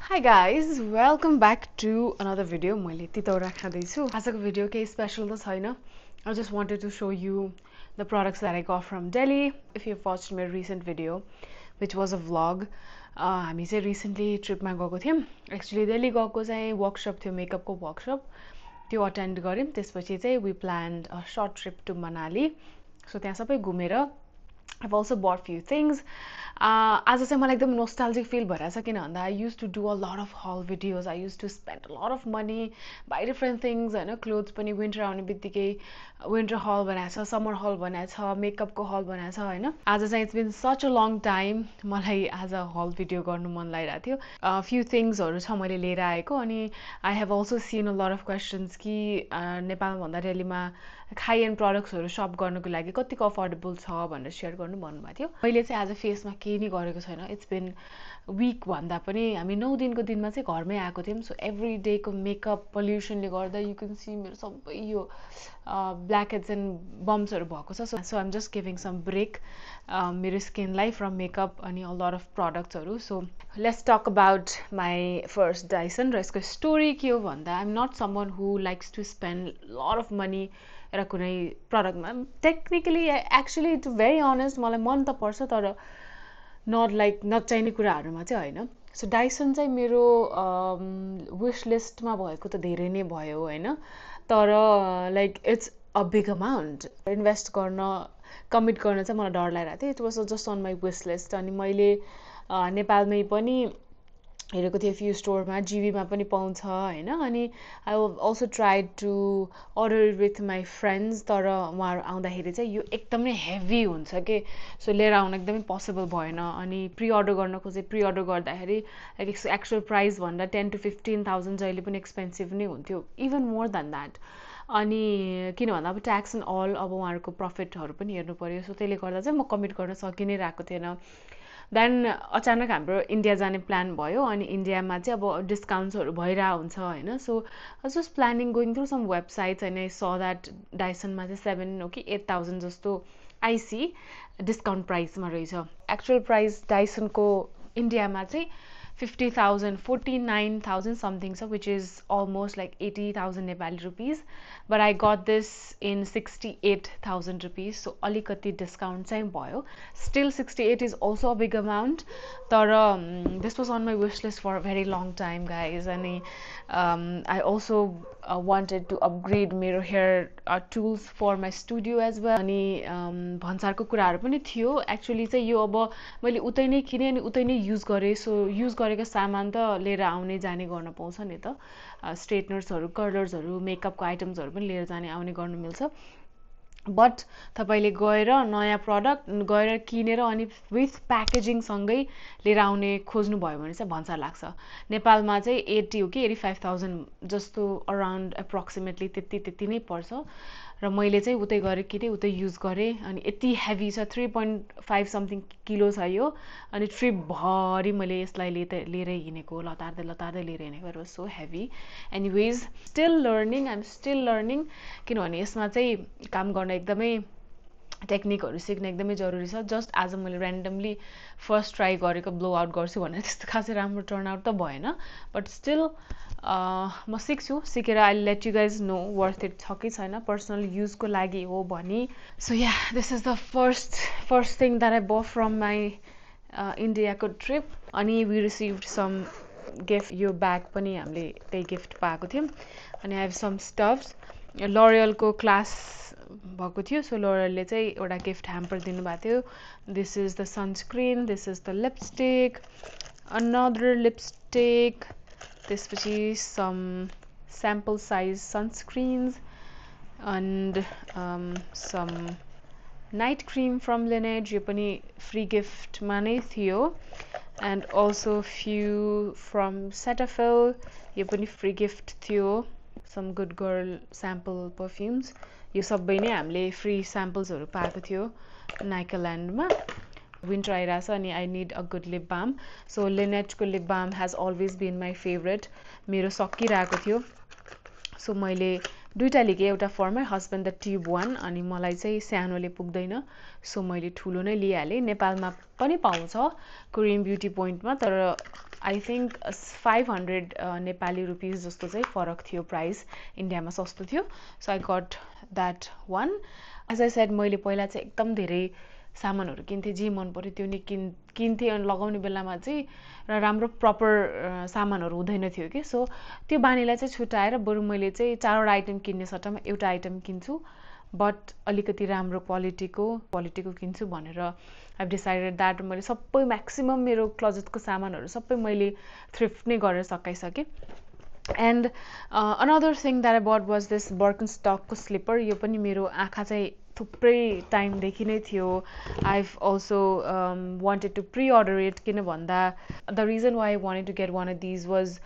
Hi guys, welcome back to another video. मैले तितौरा खाँदैछु आजको भिडियो केही स्पेशल त छैन. I just wanted to show you the products that I got from Delhi. If you've watched my recent video, which was a vlog, हामी चाहिँ recently ट्रिपमा गएको थियौँ. Actually Delhi गएको चाहिँ वर्कसप थियो, मेकअपको वर्कसप. त्यो अटेन्ड गर्यौँ. त्यसपछि चाहिँ we planned a short trip to Manali. So त्यहाँ सबै घुमेर I've also bought few things. आज चाहिँ मलाई एकदम नोस्टाल्जिक फिल भइरहेछ किन भन्दा I used to do a lot of haul videos. I used to spend a lot of money, buy different things, हैन. क्लोथ्स पनि विन्टर आउने बित्तिकै विन्टर हल बनाएको छ, समर हल बनाएको छ, मेकअपको हल बनाएको छ, हैन. आज चाहिँ it's been such a long time मलाई आज हल भिडियो गर्नु मन लागिरहेको थियो. फ्यु थिङ्सहरू छ मैले लिएर आएको अनि I have also seen a lot of questions कि नेपालभन्दा दिल्लीमा हाई एन्ड प्रडक्ट्सहरू सप गर्नुको लागि कतिको अफोर्डेबल छ भनेर सेयर गर्नु भन्नुभएको थियो. मैले चाहिँ आज फेसमा केही नि गरेको छैन. इट्स बिन विक भन्दा पनि हामी 9 दिनको दिनमा चाहिँ घरमै आएको थियौँ. सो एभ्री डेको मेकअप पल्युसनले गर्दा यु क्यान सी मेरो सबै यो ब्ल्याक हेड्स एन्ड बम्सहरू भएको छ. So I'm just giving some break मेरो स्किनलाई फ्रम मेकअप अनि अ लट अफ प्रडक्ट्सहरू. So let's talk about my first Dyson र यसको स्टोरी के हो भन्दा I'm not someone who likes to spend lot of money र कुनै प्रडक्टमा. Technically actually to very honest मलाई मन त पर्छ तर नट लाइक नचाहिने कुराहरूमा चाहिँ होइन. सो डाइसन चाहिँ मेरो विस लिस्टमा भएको त धेरै नै भयो होइन. तर like it's a big amount invest गर्न कमिट गर्न चाहिँ मलाई डर लागिरहेको थियो. It was just on my wish list. अनि मैले नेपालमै पनि हेरेको थिएँ फ्यु स्टोरमा, जिबीमा पनि पाउँछ होइन. अनि I also tried to order with my friends तर उहाँहरू आउँदाखेरि चाहिँ यो एकदमै हेभी हुन्छ कि. सो लिएर आउन एकदमै पोसिबल भएन. अनि प्रि अर्डर गर्न खोजेँ. प्रि अर्डर गर्दाखेरि लाइक एक्चुअल प्राइस भन्दा 10,000 to 15,000 जहिले पनि एक्सपेन्सिभ नै हुन्थ्यो, इभन मोर देन द्याट. अनि किन भन्दा अब ट्याक्स एन्ड अल अब उहाँहरूको प्रफिटहरू पनि हेर्नु पऱ्यो. सो त्यसले गर्दा चाहिँ म कमिट गर्न सकि नै रहेको थिएन. देन अचानक हाम्रो इन्डिया जाने प्लान भयो अनि इन्डियामा चाहिँ अब डिस्काउन्ट्सहरू भइरहेको हुन्छ होइन. So I just planning going through some websites होइन. आई स द्याट डाइसनमा चाहिँ 7,000 हो कि 8,000 जस्तो आइसी डिस्काउन्ट प्राइसमा रहेछ. एक्चुअल प्राइस डाइसनको इन्डियामा चाहिँ 50,000, 49,000 something, so which is almost like 80,000 Nepali rupees, but I got this in 68,000 rupees. So alikati discount चाहिँ भयो. Still 68 is also a big amount. तर this was on my wish list for a very long time, guys. And I also wanted to upgrade मेरो hair tools for my studio as well. अनि भन्सारको कुराहरू पनि थियो. Actually चाहिँ यो अब मैले उतै नै किनेँ अनि उतै नै युज गरेँ. सो युज गरेको सामान त लिएर आउने जाने गर्न पाउँछ नि त. स्ट्रेटनर्सहरू, कर्लर्सहरू, मेकअपको आइटम्सहरू पनि लिएर जाने आउने गर्नु मिल्छ. बट तपाईँले गएर नयाँ प्रडक्ट गएर किनेर अनि विथ प्याकेजिङसँगै लिएर आउने खोज्नुभयो भने चाहिँ भन्सार लाग्छ. नेपालमा चाहिँ 80 हो कि 85,000 जस्तो अराउन्ड एप्रोक्सिमेटली त्यति नै पर्छ. र मैले चाहिँ उतै गएर किनेँ, उतै युज गरेँ. अनि यति हेभी छ, 3.5 समथिङ किलो छ यो. अनि ट्रिपभरि मैले यसलाई लिएर हिँडेको, लतार्दै लिएर हिँडेको. It was so heavy. Anyways still learning, I'm still learning. किनभने यसमा चाहिँ काम गर्न एकदमै टेक्निकहरू सिक्न एकदमै जरुरी छ. जस्ट आज मैले ऱ्यान्डमली फर्स्ट ट्राई गरेको ब्लो आउट गर्छु भनेर त्यस्तो खासै राम्रो टर्न आउट त भएन. बट स्टिल म सिकेर I let you guys know worth it छ कि छैन पर्सनल युजको लागि हो भने. So yeah this is the first thing that I bought from my इन्डियाको ट्रिप. अनि वी रिसिभ्ड सम गिफ्ट. यो ब्याग पनि हामीले त्यही गिफ्ट पाएको थियौँ. अनि आई हेभ सम स्टफ्स. लरियलको क्लास भएको थियो. सो लरियलले चाहिँ एउटा गिफ्ट ह्याम्पर दिनुभएको थियो. This is the sunscreen, this is the lipstick, another lipstick, त्यसपछि some sample size sunscreens and some night cream from Laneige. यो पनि फ्री गिफ्टमा नै थियो. And also few from Cetaphil, यो पनि फ्री गिफ्ट थियो. Some good girl sample perfumes. यो सबै नै हामीले फ्री स्याम्पल्सहरू पाएको थियो नाइकाल्यान्डमा. विन्टर आइरहेछ अनि I need a good lip balm. So लिनेजको lip balm has always been my favourite. मेरो सकिरहेको थियो. सो मैले दुईवटा लिएँ. एउटा for my husband the tube one, अनि मलाई चाहिँ सानोले पुग्दैन. सो मैले ठुलो नै लिइहालेँ. नेपालमा पनि पाउँछ कोरियन ब्युटी पोइन्टमा, तर आई थिंक 500 नेपाली रुपिस जस्तो चाहिँ फरक थियो प्राइस इन्डियामा सस्तो थियो so I got that one as I said मैले पहिला चाहिँ एकदम धेरै सामानहरू किन्थेँ जे मन पऱ्यो त्यो नि किन्थेँ अनि लगाउने बेलामा चाहिँ र राम्रो प्रपर सामानहरू हुँदैन थियो कि सो त्यो बानीलाई चाहिँ छुट्याएर बरु मैले चाहिँ 4वटा आइटम किन्ने सट्टामा एउटा आइटम किन्छु बट अलिकति राम्रो क्वालिटीको किन्छु भनेर आई डिसाइडेड द्याट मैले सबै म्याक्सिमम मेरो क्लोजेटको सामानहरू सबै मैले थ्रिफ्ट नै गरेर सकाइसकेँ and another thing that I bought was this बर्कनस्टकको स्लिपर यो पनि मेरो आँखा चाहिँ थुप्रै टाइमदेखि नै थियो I've also wanted to pre order it किन भन्दा the reason why I wanted to get one of these was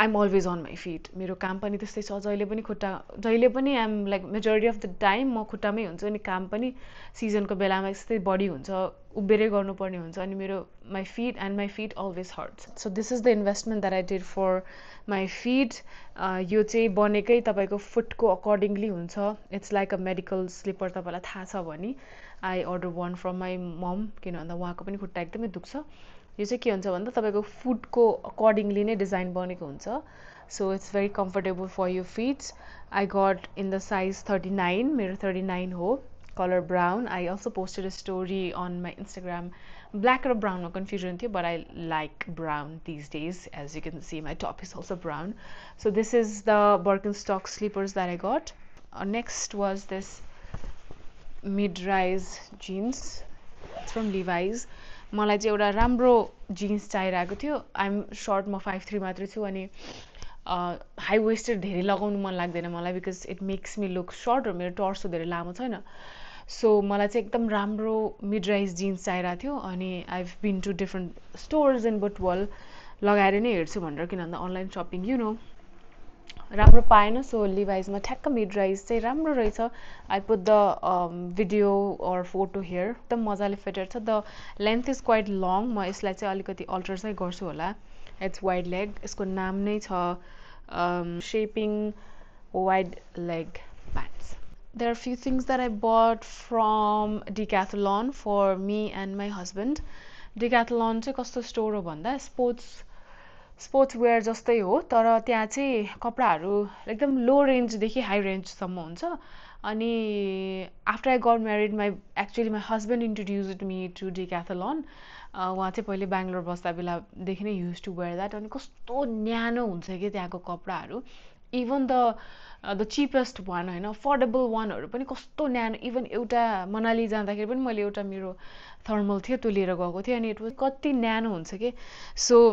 I'm always on my feet मेरो काम पनि त्यस्तै छ जहिले पनि I'm like majority of the time म खुट्टामै हुन्छु अनि काम पनि सिजनको बेलामा यस्तै बढी हुन्छ उभिएरै गर्नुपर्ने हुन्छ अनि मेरो my feet always hurts so this is the investment that I did for my feet यो चाहिँ बनेकै तपाईँको फुटको अकर्डिङली हुन्छ it's like a medical slipper तपाईँलाई थाहा छ भने I order one from my mom किन भन्दा उहाँको पनि खुट्टा एकदमै दुख्छ यो चाहिँ के हुन्छ भन्दा तपाईँको फुटको अकर्डिङली नै डिजाइन बनेको हुन्छ सो it's very comfortable for you feets I got in the size 39 मेरो 39 हो colour brown I also posted a story on my Instagram black र ब्राउनमा कन्फ्युजन थियो but I like brown these days as you can see my top is also brown so this is the Birkenstock slippers that I got next was this mid rise jeans it's from Levi's मलाई चाहिँ एउटा राम्रो jeans चाहिरहेको थियो I'm short म 5'3" मात्रै छु अनि हाई वेस्टेड धेरै लगाउनु मन लाग्दैन मलाई because it makes me look short र मेरो टर्सो धेरै लामो छैन सो मलाई चाहिँ एकदम राम्रो मिड राइज जिन्स चाहिरहेको थियो अनि I've been to different stores in Butwal लगाएर नै हेर्छु भनेर किन भन्दा अनलाइन सपिङ यु नो राम्रो पाएन सो लिभाइजमा ठ्याक्क मिड राइज चाहिँ राम्रो रहेछ I put the video or photo here एकदम मजाले फिटेड छ the length is quite long म यसलाई चाहिँ अलिकति अल्टर चाहिँ गर्छु होला इट्स वाइड लेग यसको नाम नै छ shaping wide leg pants there are few things that I bought from Decathlon for me and my husband Decathlon चाहिँ कस्तो स्टोर हो भन्दा स्पोर्ट्स वेयर जस्तै हो तर त्यहाँ चाहिँ कपडाहरू एकदम लो रेन्जदेखि हाई रेन्जसम्म हुन्छ अनि after I got married actually my husband introduced me to Decathlon उहाँ चाहिँ पहिले बेङ्गलोर बस्दा बेलादेखि नै युज टु वेयर द्याट अनि कस्तो न्यानो हुन्छ कि त्यहाँको कपडाहरू इभन द चिपेस्ट वान होइन अफोर्डेबल वानहरू पनि कस्तो न्यानो इभन एउटा मनाली जाँदाखेरि पनि मैले एउटा मेरो थर्मल थियो त्यो लिएर गएको थिएँ अनि इट वाज कति न्यानो हुन्छ कि so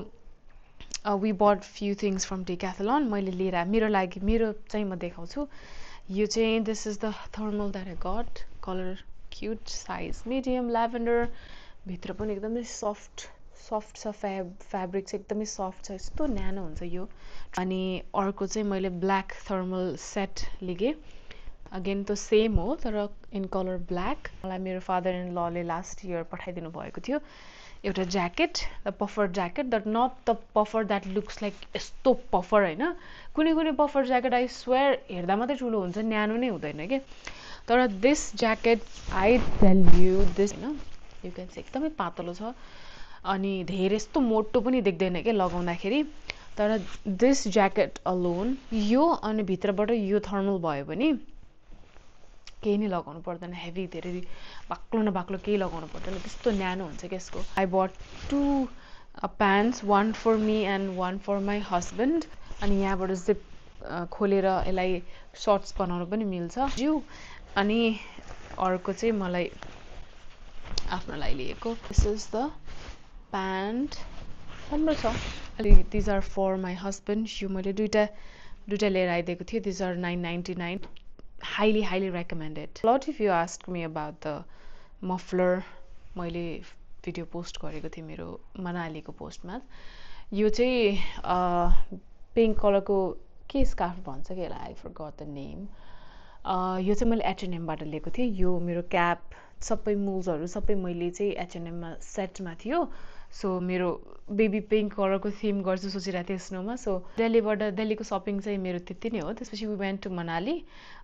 we bought few things from Decathlon मैले लिएर मेरो लागि मेरो चाहिँ म देखाउँछु यो चाहिँ this is the thermal that I got color cute size medium lavender भित्र पनि एकदमै सफ्ट छ फ्याब्रिक चाहिँ एकदमै सफ्ट छ यस्तो न्यानो हुन्छ यो अनि अर्को चाहिँ मैले ब्ल्याक थर्मल सेट लिएँ अगेन त सेम हो तर इन कलर ब्ल्याक मलाई मेरो फादर इन लले लास्ट इयर पठाइदिनु भएको थियो एउटा jacket the puffer jacket that not the puffer that looks like यस्तो पफर होइन कुनै पफर ज्याकेट आई स्वेयर हेर्दा मात्रै ठुलो हुन्छ न्यानो नै हुँदैन कि तर this jacket I tell you this होइन यु क्यान सी एकदमै पातलो छ अनि धेरै यस्तो मोटो पनि देख्दैन कि लगाउँदाखेरि तर दिस ज्याकेट अलोन यो अनि भित्रबाट यो थर्मल भयो भने केही नै लगाउनु पर्दैन हेभी धेरै बाक्लो न बाक्लो केही लगाउनु पर्दैन त्यस्तो न्यानो हुन्छ कि यसको I bought 2 pants one for me and one for my husband अनि यहाँबाट जिप खोलेर यसलाई सर्ट्स बनाउनु पनि मिल्छ जिउ अनि अर्को चाहिँ मलाई आफ्नो लागि लिएको दिस इज द प्यान्ट राम्रो छ अलि these are for my husband यो मैले दुइटा लिएर आइदिएको थिएँ these are 999 highly recommended lot if you ask me about the muffler मैले भिडियो पोस्ट गरेको थिएँ मेरो मनालीको पोस्टमा यो चाहिँ पिङ्क कलरको के स्कार्फ भन्छ कि यसलाई आई फरगट द नेम यो चाहिँ मैले H&Mबाट लिएको थिएँ यो मेरो क्याप सबै मुल्सहरू सबै मैले चाहिँ H&Mमा सेटमा थियो सो मेरो बेबी पिङ्क कलरको थिम गर्छु सोचिरहेको थिएँ स्नोमा. सो दिल्लीको सपिङ चाहिँ मेरो त्यति नै हो. त्यसपछि वी वेन्ट टु मनाली.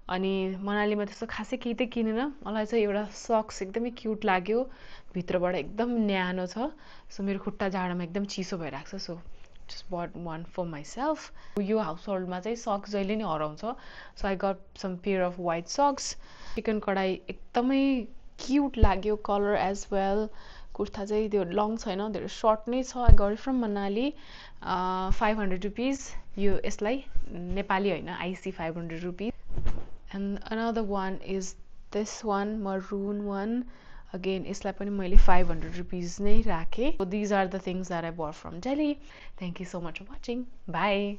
अनि मनालीमा त्यस्तो खासै केही त किनेन. मलाई चाहिँ एउटा सक्स एकदमै क्युट लाग्यो, भित्रबाट एकदम न्यानो छ. सो मेरो खुट्टा जाडोमा एकदम चिसो भइरहेको छ. So just bought one for myself. यो हाउस होल्डमा चाहिँ सक्स जहिले नै हराउँछ. So I got some pair of white socks. चिकन कढाई एकदमै क्युट लाग्यो कलर एज वेल. कुर्ता चाहिँ त्यो लङ छैन, धेरै सर्ट नै छ. I got it from Manali. 500 rupees. यो यसलाई नेपाली होइन, IC 500 rupees. And another one is this one, maroon one. Again, यसलाई पनि मैले 500 rupees नै राखेँ. So these are the things that I bought from Delhi. Thank you so much for watching. Bye.